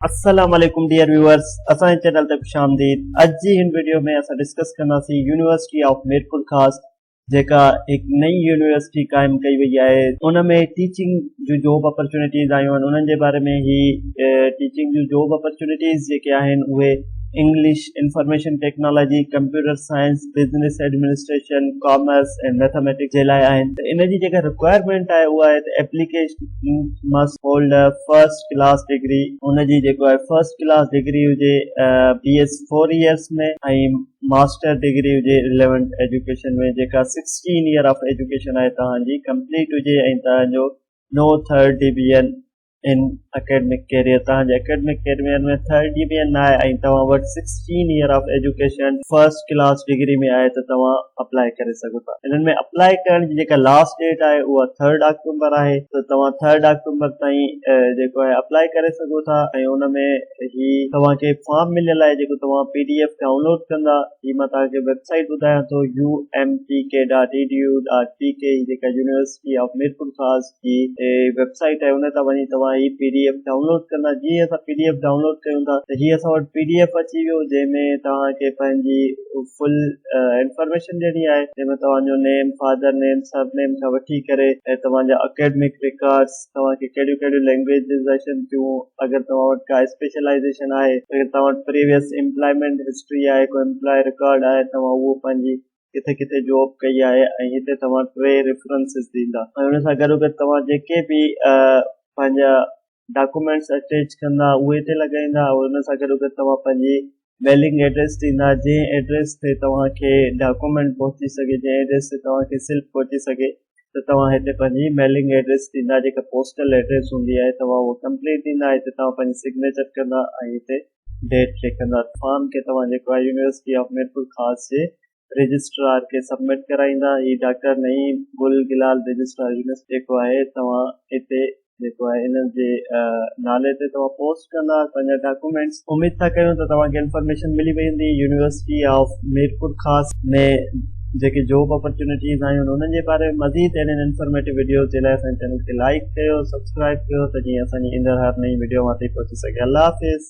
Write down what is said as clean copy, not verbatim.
السلام عليڪم dear viewers اسان جي چينل تي خوش آمديد اڄ جي هن ويڊيو ۾ اسان ڊسڪس ڪنداسين يونيورسٽي آف ميرپور خاص جيڪا هڪ نئين يونيورسٽي قائم ڪئي وئي آهي ان ۾ ٽيچنگ جون جاب اپرچونيٽيز آيون آهن انهن جي باري ۾ هي ٽيچنگ جون جاب اپرچونيٽيز جيڪي آهن اهي English, information technology, computer science, business administration, commerce ۽ mathematics جي لاء آهن ته ان جي جيڪا رڪوائرمينٽ آهي اها آهي ته application must hold a first class degree ان جي جيڪو آهي فرسٽ ڪلاس ڊگري هجي B S four years ۾ ۽ master degree هجي رليونٽ ايجوڪيشن ۾ جيڪا سڪسٽين ايئر آف ايجوڪيشن آهي توهان جي ڪمپليٽ هجي ۽ توهان جو نو ٿرڊ ڊويزن ان اڪيڊمڪ ڪيريئر توهان جي اڪيڊمڪ ڪيريئر ۾ ٿرڊ ڊويزن نه آهي ۽ توهان وٽ 16 year of education first class degree ۾ آهي ته توهان اپلائي ڪري سگهو ٿا انهن ۾ اپلائي ڪرڻ جي جيڪا لاسٽ ڊيٽ آهي اها ٿرڊ آڪٽومبر آهي ته توهان ٿرڊ آڪٽومبر تائين جيڪو آهي اپلائي ڪري سگهو ٿا ۽ ان ۾ هي توهان کي فارم مليل آهي جيڪو توهان پي ڊي ايف ڊائونلوڊ ڪندا هي مان توهان کي ويب سائيٽ ٻڌايان ٿو U M P K dot E D U dot P K هي جيڪا يونيورسٽي آف ميرپورخاص جي ويب سائيٽ آهي ان تان وڃي توهان هي پي ڊي ايف ڊائونلوڊ ڪندا جيئن اسان پي ڊي ايف ڊائونلوڊ ڪيون ٿا ته هي اسان وٽ پي ڊي ايف اچي ويو جنهن ۾ توهان کي پنهنجي فل انفارميشن ڏيڻي آهي جنهن ۾ توهان جو نيم فادر نيم سر نيم کان وٺي ڪري ۽ توهان جا اڪيڊمڪ رڪارڊس توهان کي ڪهڙيون ڪهڙيون لينگويجز اچن ٿيون اگر توهان وٽ ڪا اسپيشلائيزيشن آهي اگر توهان وٽ پريويس امپلائمينٽ هسٽري آهي ڪو امپلائي رڪارڊ آهي توهان اهو پنهنجي ڪٿي ڪٿي جاب ڪئي آهي ۽ هتي توهان ٽي ريفرنسز ڏيندا ۽ ان سان گڏوگڏ توهان جيڪي به پنهنجا ڊاڪومينٽس اٽيچ ڪندا اهي هتي لڳائيندا ۽ ان سان گڏوگڏ توهان پنهنجي ميلنگ ايڊريس ڏيندا جنهن ايڊريس تي توهان کي ڊاڪومينٽ پهچي سگهي جنهن ايڊريس تي توهان کي سلپ پهچي سگهي ته توهان هتي پنهنجي ميلنگ ايڊريس ڏيندا جيڪا پوسٽل ايڊريس هوندي آهي توهان اهو ڪمپليٽ ڏيندا هتي توهان پنهنجي سگنيچر ڪندا ۽ هتي ڊيٽ لکندا فارم کي توهان جيڪو آهي يونيورسٽي آف ميرپور خاص جي رجسٽرار کي سبمٽ ڪرائيندا هي ڊاڪٽر نعيم گل گلال رجسٽرار يونيورسٽي جيڪو آهي توهان هتي جيڪو آهي ان جي نالي تي توهان پوسٽ ڪندا پنهنجا ڊاڪومينٽس اميد ٿا ڪيون ته توهان کي انفارميشن ملي وئي هوندي يونيورسٽي آف ميرپور خاص ۾ جيڪي جاب اپرچونيٽيز آيون آهن انهن جي باري ۾ مزيد اهڙين انفارميٽو وڊيوز جي لاء اسان جي چينل کي لائيڪ ڪيو سبسڪرائب ڪيو ته جيئن اسان جي ايندڙ هر نئين وڊيو اوهان تائين پهچي سگهي الله حافظ.